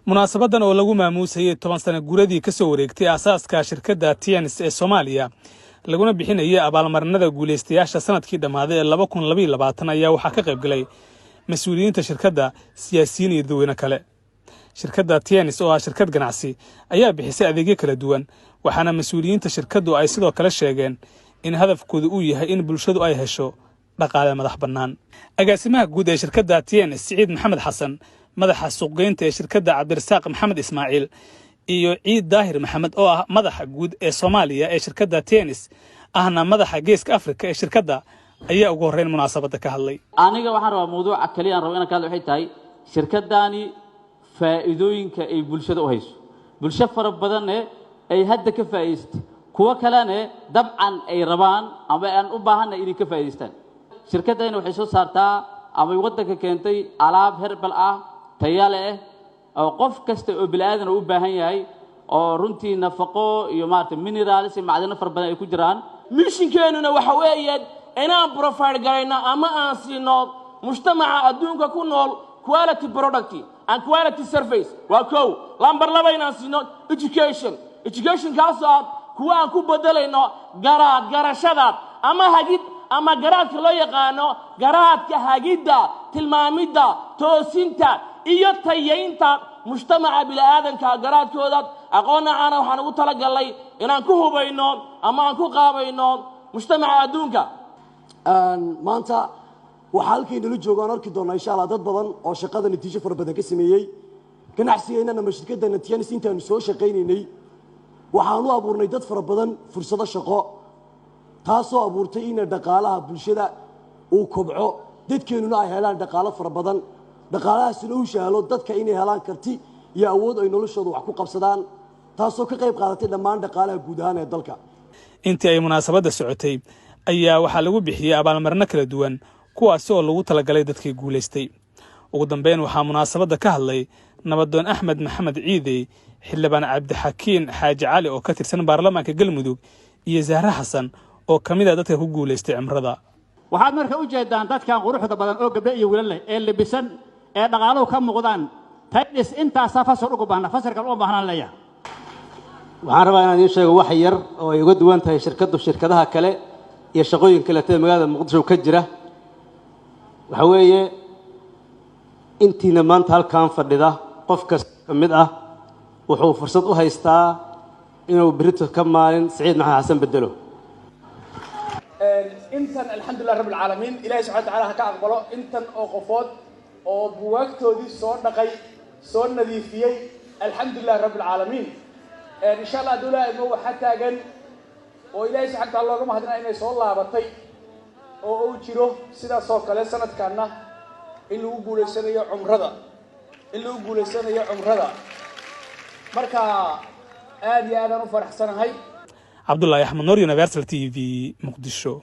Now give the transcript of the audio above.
Munaasabadan oo lagu maamuusayay 10 sana guradii ka soo wareegtay aasaaska shirkadda Tiens ee Soomaaliya, laguna bixinayay abaalmarinada guulaystayaasha sanadkii dhammaaday ee 2022, ayaa waxaa ka qayb galay mas-uuliyiinta shirkadda, siyaasiyiin iyo dadweyne kale. Shirkadda Tiens oo ah shirkad ganacsi ayaa bixisay adeegyo kala duwan, waxaana mas-uuliyiinta shirkaddu ay sidoo kale sheegeen in hadafkoodu uu yahay in bulshadu ay hesho dhaqaale madax bannaan. Agaasimaha guud ee shirkadda Tiens, Siciid Maxamed Xasan, madaxa suuqgeynta ee shirkadda, Cabdirasaaq Maxamed Ismaaciil, iyo Ciid Daahir Maxamed oo ah madaxa guud ee Soomaaliya ee shirkadda Tiens, ahna madaxa Geeska Afrika ee shirkadda, ayaa ugu horreyn munaasabadda ka hadlay. Aniga waxaan rabaa, mawduuca kaliya aan rabo inaan ka hadlo waxay tahay shirkaddaani faa'iidooyinka ay bulshada u hayso. Bulsho fara badanne ay hadda ka faa'iidaystay, kuwo kalene dabcan ay rabaan ama aan u baahanna inay ka faa'iidaystaan. Shirkaddani waxay soo saartaa ama waddanka keentay alaab herbal ah, taya leh, oo qof kasta oo bini aadan u baahan yahay, oo runtii nafaqo iyo maarata minerals iyo macdano fara badan ay ku jiraan. Missionkeenuna waxa weeye inaan provide garayno ama aan siino mujtamaca adduunka ku nool quality product and quality service, waa kow. Lambar laba, inaan siino education, educationkaasoo ah kuwa aan ku bedelayno garaad garashadaad ama hagid ama garaadka loo yaqaano garaadka hagidda, tilmaamidda, toosinta iyo tayaynta mujtamaca bini'aadanka garaadkooda. Aqoon noocaana waxaan ugu talagalnay inaan ku hubayno ama aan ku qaabayno mujtamaca adduunka. Maanta waxaa halkaynala joogo aan arki doonnaa, insha Allah, dad badan oo shaqada natiijo fara badan ka sameeyey. Ganacsigeennana ama shirkaddeena Tiens, intaanu soo shaqaynaynay waxaan u abuurnay dad fara badan fursado shaqo, taasoo abuurtay ina dhaqaalaha bulshada uu kobco, dadkeennuna ay helaan dhaqaalo fara badan, dhaqaalahaasina u sahlo dadka inay helaan karti iyo awood ay noloshooda wax ku qabsadaan, taasoo ka qayb qaadatay dhammaan dhaqaalaha guud ahaan ee dalka. Intii ay munaasabadda socotay ayaa waxaa lagu bixiyey abaalmarino kala duwan, kuwaasi oo lagu talagalay dadkii guulaystay. Ugu dambeyn waxaa munaasabadda ka hadlay nabadoon Axmed Maxamed Ciidey, xildhibaan Cabdixakiin Xaaji Cali oo ka tirsan baarlamaanka Galmudug, iyo Zahre Xasan oo ka mid ah dadka ku guulaystay cimrada. Waxaad marka u jeedaan dadkan quruxda badan oo gabdho iyo wiilal leh ee libisan ee dhaqaaluhu ka muuqdaan. Tiens intaasaa fasir ugu baahna, fasir kale uma baahnaan leeyahay. Waxaan rabaa inaan idiin sheego wax yar oo ay uga duwan tahay shirkaddu shirkadaha kale iyo shaqooyin kaleeta ee magaalada Muqdisho ka jira. Waxa weeye, intiina maanta halkan fadhida, qof kasta ka mid ah wuxuu fursad u haystaa inuu berito ka maalin Siciid Maxamed Xasan bedelo. Intan, alxamdulilah rabbi alcaalamiin, Ilahay subxana watacaala ha ka aqbalo intan oo qofood oo buwaagtoodii soo dhaqay, soo nadiifiyey. Alxamdulilah rabbi alcaalamiin. Insha Allah, hadduu Ilahay idmo, waxaa taagan oo Ilahay subxana wataala looga mahadinaa inay soo laabatay oo uu jiro sidaas oo kale sanadkaana in lagu guulaysanayo cumrada, in lagu guulaysanayo cumrada. Marka aad iyo aadaan u faraxsanahay. Cabdullaahi Axmed Noor, Universal TV, Muqdisho.